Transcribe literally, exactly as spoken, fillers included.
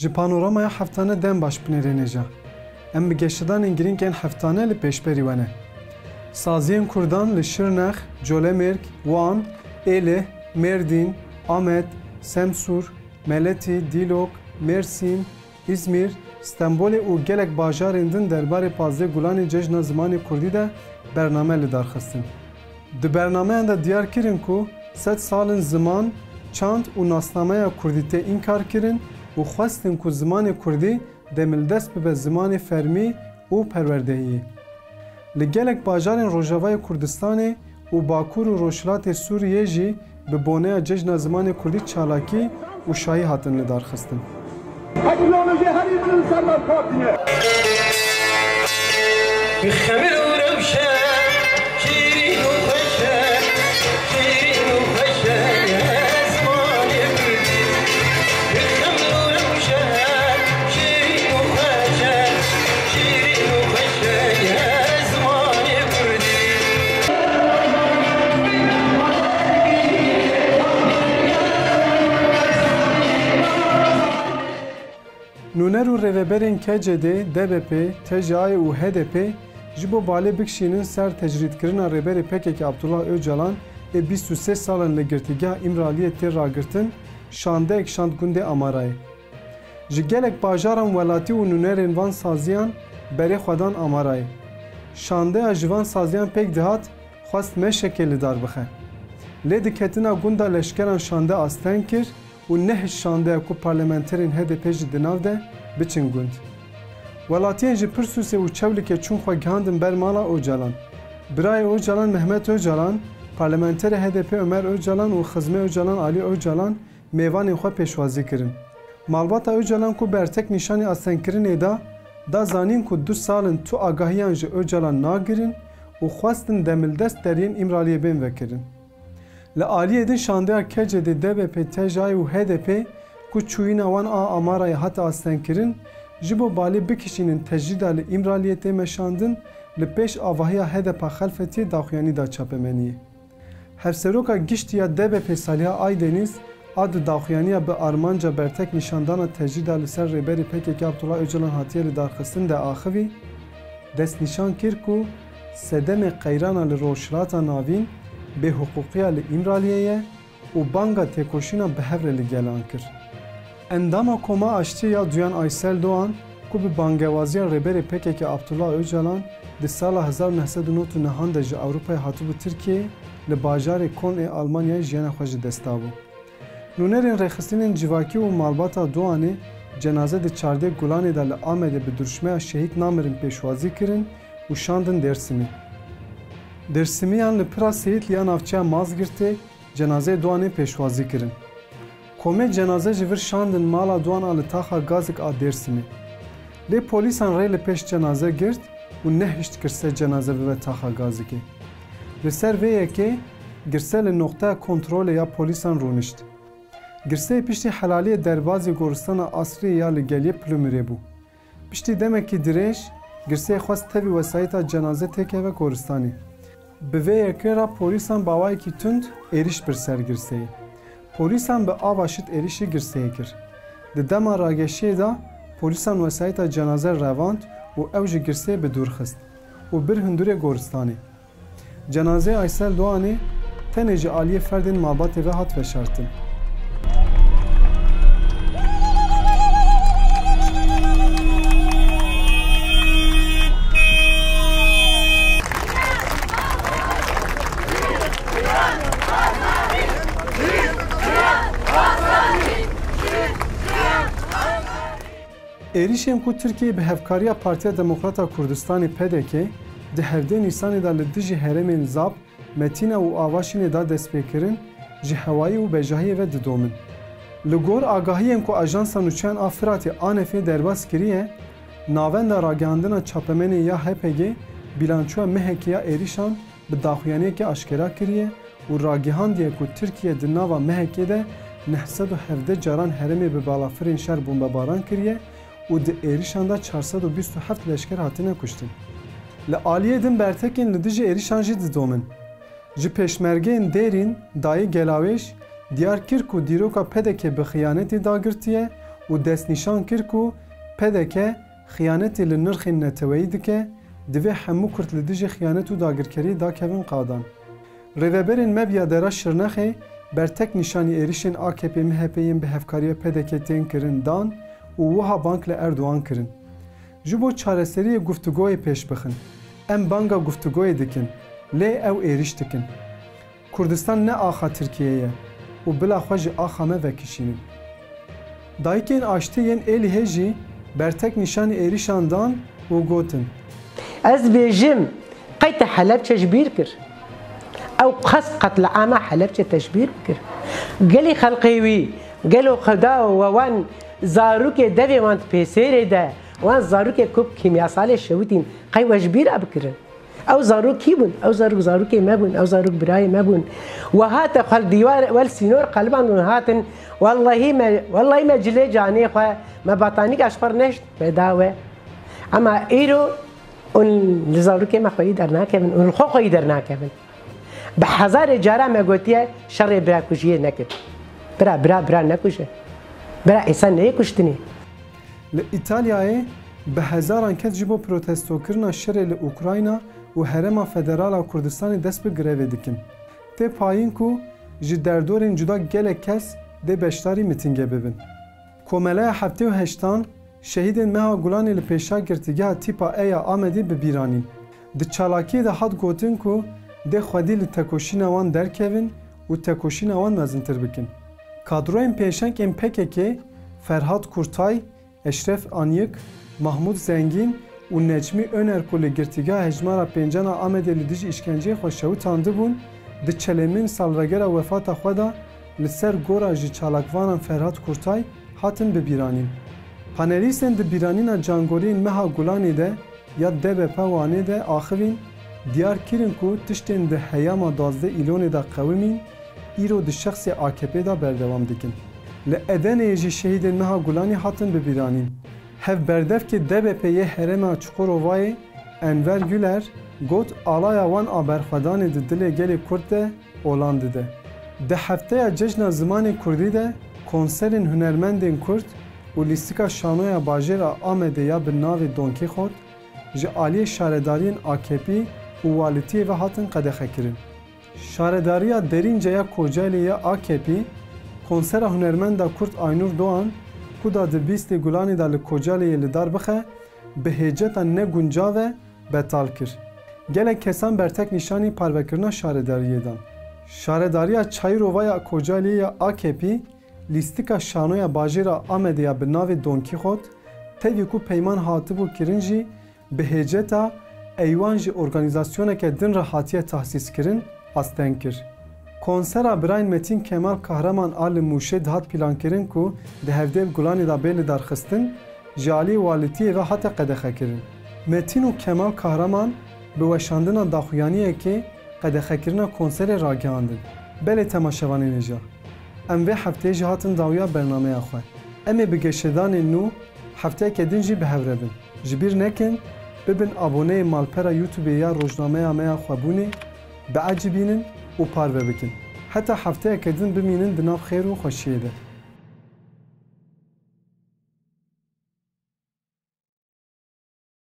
Ji panoramaya heftane dem baş binêrê nêja. Em bi geşedanên girîng ên heftane li pêşberî we ne. Saziyên Kurdan li Şirnex, Colemêrg, Wan, Êlih, Mêrdîn, Amed, Semsûr, Meletî, Dîlok, Mêrsîn, Îzmîr, Stenbolê û gelek bajarên din derbarê pazdeh Gulanê Cejna Zimanê Kurdî de bername li dar xistin. Di bernameyan de diyar kirin ku sed sal in ziman, çand û nasnameya kurdî tê înkar kirin û xwestin ku zimanê kurdî demildest bibe zimanê fermî û perwerdehiyê. Li gelek bajarên Rojavayê Kurdistanê û Bakur û Rojhilatê Sûriyê jî bi boneya Cejna Zimanê Kurdî çalakî û şahî hatin lidarxistin. Hekî navê jê herî min li ser me partî ye. Xemil û rewşe, şîrîn û xweş e, şîrîn û xweş e, zimanê kurdî. Xemil û rewşe, şîrîn û xweş e, şîrîn û xweş e, zimanê kurdî. Nûner û rêveberên K C D, D B P, T J A û H D P ji bo balê bikişînin ser tecrîdkirina rêberê P K K Abdullah Ocalan ê bîst û sê sal in li girtîgeha Îmraliyê tê ragirtin, şandeyek şand gundê Amarayê. Ji gelek bajaran welatî û nûnerên van saziyan berê xwe dan Amarayê. Şandeya ji van saziyan pêk dihat, xwest meşekê li dar bixe. Lê di ketina gund de leşkeran şande asteng kir û nehişt şandeya ku parlamenterên H D P jî di nav de biçin gund. Welatiyên ji Pirsûsê û Çewlikê çûn xwe gihandin ber mala Ocalan. Birayê Ocalan Mehmet Ocalan, parlamenterê H D P Ömer Ocalan û xizmê Ocalan Alî Ocalan mêvanên xwe pêşwazî kirin. Malbata Ocalan ku bertek nîşanî astengkirinê da, da zanîn ku du sal in tu agahiyan ji Ocalan nagirin û xwestin demildest deriyên Îmraliyê bên vekirin. Li aliyê din şandeya K C D, D B P, T J A û H D P ku çûyîna wan a Amarayê hate astengkirin, ji bo balê bikişînin tecrîda li Îmraliyê tê meşandin, li pêş avahiya H D P Xelfetiyê daxuyanî da çapemeniyê. Hevseroka Giştî ya D B P Saliha Aydeniz a di daxuyaniya bi armanca bertek nîşandana tecrîda li ser rêberê P K K Abdullah Ocalan hatiye lidarxistin de axivî, destnîşan kir ku sedemê qeyrana li Rojhilata Navîn bêhiqûqiya li Îmraliyê ye û banga têkoşîna bi hev re li gelan kir. Endama Koma Aştiyê ya Duyan Aysel Doğan ku bi bangewaziya rêberê P K K Abdullah Ocalan di sala hezar û neh sed û nod û nehan de ji Ewropayê hatibû Tirkiyeyê, li bajarê Köln ê Almanyayê jiyana xwe ji dest dabû. Nûnerên rêxistinên civakî û malbata Doğanê cenaze di çardeh Gulanê de li Amedê bi duruşmeya Şehîd Namirin pêşwazî kirin û şandin Dêrsimê. Dêrsimiyan li Pira Seyîtlî ya navçeya Mazgirtê cenazeyê Doğanê pêşwazî kirin. Komê cenaze ji vir şandin mala Doğan a li taxa Gazik a Dêrsimê. Lê polîsan rê li pêş cenaze girt û nehişt girse cenaze bibe taxa Gazikê. Li ser vê yekê girse li noqteya kontrolê ya polîsan rûnişt. Girseyê piştî helaliyê derbazî goristana Asriyê ya li Geliyê Pilumirê bû. Piştî demekî dirêj, girseyê xwest tevî wesayîta cenaze têkeve goristanê. Bi vê yekê re polîsan bi awayekî tund êrîş bir ser girseyê. Polîsan bi ava şit êrîşî girseyê kir. Di dema rageşiyê de polîsan wesayîta cenaze revand û ew ji girseyê bi dûr xist û bir hundurê goristanê. Cenazeyê Aysel Doğanê tenê ji aliyê ferdên malbatê ve hat veşartin. Êrîşên ku Tirkiye bi hevkariya Partiya Demokrata Kurdistanê, P D K, di hevdeh Nîsanê de li dijî herêmên Zap, Metîne û Avaşînê de dest pê kirin, ji hewayî û bejahiyê ve didomin. Li gor agahiyên ku Ajansa Nûçeyan a Firatê, ANF'ê derbas kiriye, Navenda Ragihandina Çapemenê ya H P G bîlançoya mehekê ya êrîşan bi daxuyaniyekê aşkera kiriye û ragihandiye ku Tirkiye di nava mehekê de neh sed û hevdeh caran herêmê bi balafirên şer bombebaran kiriye û di êrişan de çar sed û bîst û heft leşker hatine kuştin. Li aliyê din bertekên li dijî êrişan jî didomin. Ji pêşmergeyên Dêrîn, Dayê Gelawêş, diyar kir ku dîroka P D K bi xiyanetê dagirtiye û destnîşan kir ku P D K xiyanetê li nirxên neteweyî dike, divê hemû Kurd li dijî xiyanet û dagirkeriyê dakevin qadan. Rêveberên Meb ya Dera Şirnexê bertek nîşanî êrişên A K P M H P yên bi hevkariya P D K tên kirin dan û wiha bang li Erdogan kirin: Ji bo çareseriyê guftûgoyê pêş bixin. Em banga guftûgoyê dikin, lê ew êrîş dikin. Kurdistan ne axa Tirkiyeyê ye û bila xwe ji axa me vekişînin. Dayikên Aştî yên Êlihê jî bertek nîşanî êrîşan dan û gotin: Ez dibêjim, qey te Helebçe ji bîr kir? Ew qest qetlîama Helebçe te ji bîr bikir? Gelî xelqê wî, gelo Xweda we wan zarokê devê wan di pêsêrê de, wan zarokê ku bi kîmyasalê şewitîn, qey we ji bîr a bikirin? Ew zarok kî bûn? Ew zarok zarokê me bûn, ew zarok birayê me bûn. We hate xwe li dîwar, we li sînor qelibandin û hatin, wellehî me, wellehî me cilê canê xwe, me batanîka ji xwe re nehişt, me da we. Ema îro hûn li zarokê me xweyî dernakevin, hûn li xwe xweyî dernakevin. Bi hezarê cara me gotiye, şerê birakujiyê nekin. Bira, bira, bira nekuje. Bira, însan neyê kuştinê. Li Îtalyayê bi hezaran kes ji bo protestokirina şerê li Ukrayna û Herêma Federal a Kurdistanê dest bi grevê dikin. Tê payîn ku ji derdorên cuda gelek kes dê beşdarî mitîngê bibin. Komeleya heftê û heştan şehîdên Meha Gulanê li pêşa Girtîgeha Tîpa E ya Amedê bi bîr anîn. Di çalakiyê de hat gotin ku dê xwedî li tekoşîna wan derkevin û tekoşîna wan mezintir bikin. Kadroyên pêşeng ên P K K, Ferhat Kurtay, Eşref Anyik, Mahmut Zengîn û Necmî Öner ku li Girtîgeha Hejmara Pêncan a Amedê li dijî îşkenceyê xwe şewitandibûn, di çelêmên salvegera wefata xwe de li ser gora ji çalakvanan Ferhat Kurtay hatin bibîranîn. Panelîstên di bîranîna cangoriyên Meha Gulanê de ya D B P Wanê de axivîn, diyar kirin ku tiştên di heyama duwazdeh Îlonê de qewimîn, îro di şexsê A K P de berdewam dikin. Li Edeneyê jî şehîdên Meha Gulanê hatin bibîranîn. Hevberdevkê D B P yê herêma Çukurovayê Enver Güler got, alaya wan a berxwedanê di dilê gelê Kurd de olan dide. Di hefteya Cejna Zimanê Kurdî de konserên hunermendên Kurd û lîstika şanoya bajêr a Amedê ya bi navê Don Kîxot ji aliyê şaredariyên A K P û walitiyê ve hatin qedexekirin. Şaredariya Derînce ya Kocaeliyê ya A K P konsera hunermenda Kurd Aynur Doğan ku da di bîstê Gulanê de li Kocaeliyê li dar bixe, bi hêceta ne guncav e, betal kir. Gelek kesan bertek nîşanî parvekirina şaredariyê dan. Şaredariya Çayirova ya Kocaeliyê ya A K P lîstika şanoya bajêra Amedê ya bi navê Don Kîxot, tevî ku peyman hatibû kirin jî bi hêceta eywan ji organîzasyoneke din re hatiye tahsîskirin, asteng kir. Konsera birayên Metîn Kemal Kahraman a li Mûşê dihat pîlankirin ku di hevdê Gulanê de bê lidarxistin, ji alî walitiyê ve hate qedexekirin. Metîn û Kemal Kahraman bi weşandina daxuyaniyekê qedexekirina konserê ragihandin. Belê temaşevanên hêja, em vê hefteyê jî hatin dawiya bernameya xwe. Em ê bi geşedanên nû hefteyeke din jî bi hev re bin. Ji bîr nekin, bibin aboneyê malpera YouTubeê ya Rojnameya Me ya Xwebûnê, biecibînin û parve bikin. Heta hefteyeke din bimînin di nav xêr û xweşiyê de.